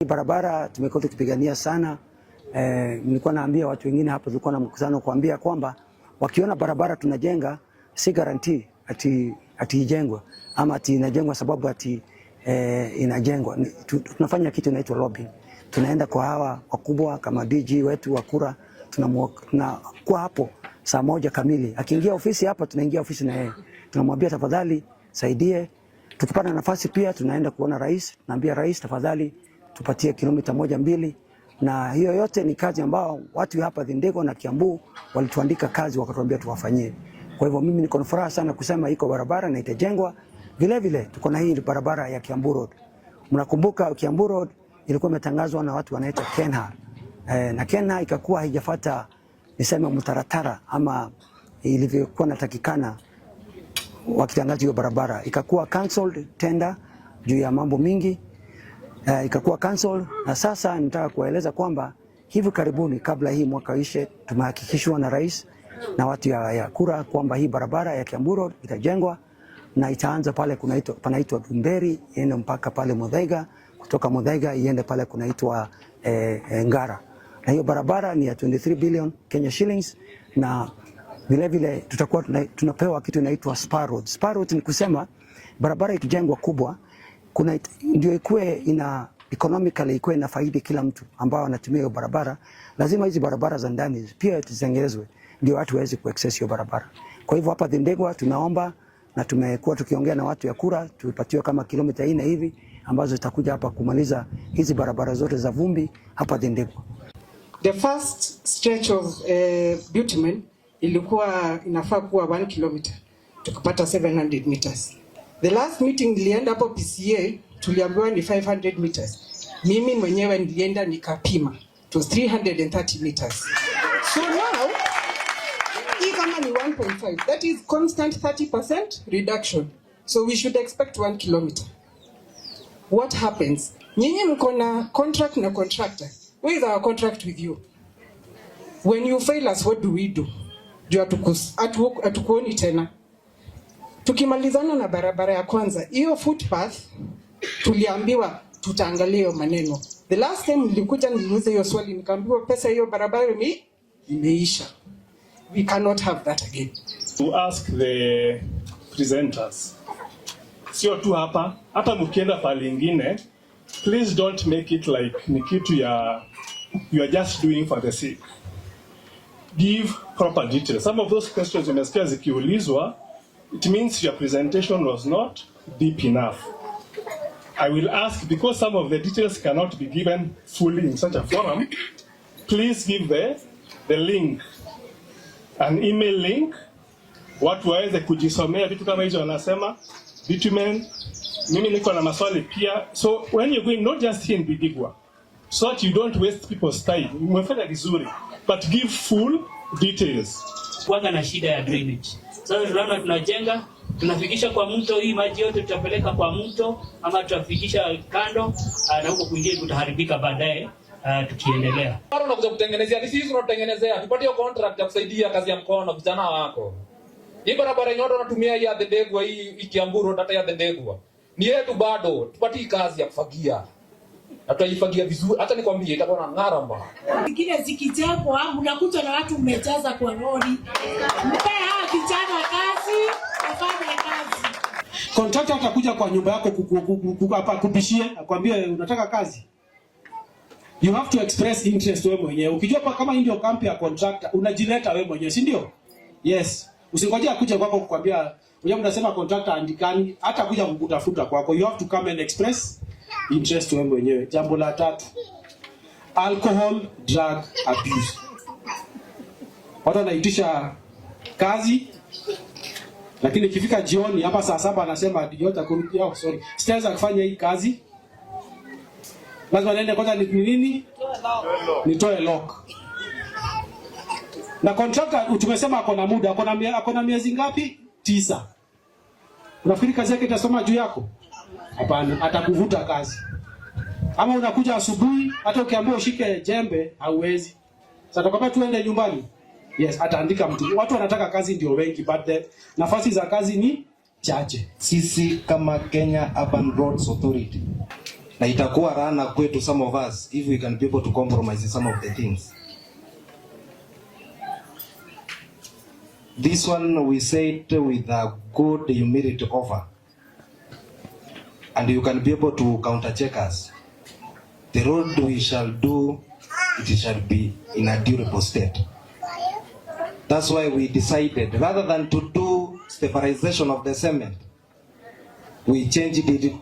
Barabara tumekuwa tukipigania sana. Nilikuwa naambia watu wengine hapa, tulikuwa na mkutano kuambia kwamba wakiona barabara tunajenga, si guarantee ati ijengwe ama ati inajengwa sababu ati inajengwa. Tunafanya kitu inaitwa lobbying. Tunaenda kwa hawa wakubwa kama DG wetu wa KURA, tunakuwa hapo saa 1 kamili. Akiingia ofisi hapa, tunaingia ofisi na yeye, tunamwambia tafadhali saidie. Tukipata nafasi pia tunaenda kuona rais, tunaambia rais tafadhali tupatie kilomita 1, 2, na hiyo yote ni kazi ambao watu hapa Thindigua na Kiambu walituandika kazi wakatuambia tuwafanyie. Kwa hivyo mimi niko na furaha sana kusema iko barabara na itajengwa. Vile vile tuko na hii barabara ya Kiambu Road. Mnakumbuka Kiambu Road ilikuwa imetangazwa na watu wanaitwa KeNHA. Na KeNHA ikakuwa haijafuata, niseme, mtaratara ama ilivyokuwa natakikana wakitangaza hiyo barabara, ikakuwa cancelled tender juu ya mambo mingi, ikakuwa cancelled. Na sasa nitaka kuwaeleza kwamba hivi karibuni, kabla hii mwaka ishe, tumehakikishwa na rais na watu ya KURA kwamba hii barabara ya Kiambu Road itajengwa na itaanza pale panaitwa Ndumberi iende mpaka pale Muthaiga, kutoka Muthaiga iende pale kunaitwa Ngara, na hiyo barabara ni ya 23 billion Kenya shillings, na vile vile tutakuwa tunapewa kitu inaitwa spur road. Spur road ni kusema barabara ikijengwa kubwa, kuna ndio ikuwe ina economically ikuwe ina faidi kila mtu ambao anatumia hiyo barabara, lazima hizi barabara za ndani pia zitengenezwe ndio watu waweze kuaccess hiyo barabara. Kwa hivyo hapa Thindigua tunaomba na tumekuwa tukiongea na watu ya KURA tupatiwe kama kilomita 4 hivi ambazo zitakuja hapa kumaliza hizi barabara zote za vumbi hapa Thindigua. The first stretch of bitumen ilikuwa inafaa kuwa 1 kilometer, tukapata 700 meters. The last meeting nilienda hapo PCA, tuliambiwa ni 500 meters. Mimi mwenyewe nilienda nikapima. It was 330 meters. So now hii kama ni 1.5, that is constant 30% reduction. So we should expect 1 kilometer. What happens? Nyinyi mko na contract na contractor. Where is our contract with you? When you fail us, what do we do? Juu hatukuoni tena. Tukimalizana na barabara ya kwanza, hiyo footpath tuliambiwa tutaangalia hiyo maneno. The last time nilikuja niliuliza hiyo swali, nikaambiwa pesa hiyo barabara imeisha. We cannot have that again. To ask the presenters, sio tu hapa, hata mkienda pahali ingine, please don't make it like ni kitu ya you are just doing for the sake. Give proper details. Some of those questions umesikia zikiulizwa, it means your presentation was not deep enough. I will ask, because some of the details cannot be given fully in such a forum, please give the link, an email link, watu waweze kujisomea vitu kama hizo wanasema bitumen. Mimi niko na maswali pia. So when you're going, not just here in Thindigua, so that you don't waste people's time. Umefanya vizuri, but give full details. Kuanga na shida ya drainage. Sasa tunaona tunajenga, tunafikisha kwa mto, hii maji yote tutapeleka kwa mto ama tutafikisha kando, na huko kwingine kutaharibika baadaye tukiendelea. Bado unakuja kutengenezea, ni sisi tunatengenezea. Tupatie contract ya kusaidia kazi ya mkono vijana wako. Hii barabara yenye watu wanatumia hii ya Thindigua, hii Kiambu Road, hata ya Thindigua. Ni yetu bado. Tupatie kazi ya kufagia. Na tutaifagia vizuri. Hata nikwambie itakuwa na ng'ara mbaya. Zingine zikijengwa mnakuta na watu mmejaza kwa lori. Mpe hawa vijana kazi, wafanye kazi. Contractor atakuja kwa nyumba yako hapa kubishie, akwambie unataka kazi. You have to express interest wewe mwenyewe. Ukijua kwa kama hii ndio camp ya contractor, unajileta wewe mwenyewe, si ndio? Yes. Usingoje akuje kwako kukwambia, unajua mnasema contractor andikani, hata kuja kukutafuta kwako. You have to come and express interest wewe mwenyewe. Jambo la tatu. Alcohol, drug abuse. Watu wanaitisha kazi, lakini ikifika jioni hapa saa 7 anasema yote kurudia, oh, sorry, sitaweza kufanya hii kazi, lazima niende kwanza ni nini, nitoe lock. Na contractor tumesema ako na muda, ako na miezi ngapi? 9. Unafikiri kazi yake itasoma juu yako? Hapana, atakuvuta kazi. Ama unakuja asubuhi, hata ukiambiwa ushike jembe hauwezi. Sasa atakwambia tuende nyumbani. Yes, ataandika mtu. Watu wanataka kazi ndio wengi, but the nafasi za kazi ni chache. Sisi kama Kenya Urban Roads Authority Na itakuwa laana kwetu, some of us, if we can be able to compromise some of the things. This one we said with a good humility offer, and you can be able to counter check us. The road we shall do, it shall be in a durable state. That's why we decided, rather than to do stabilization of the cement, we changed it to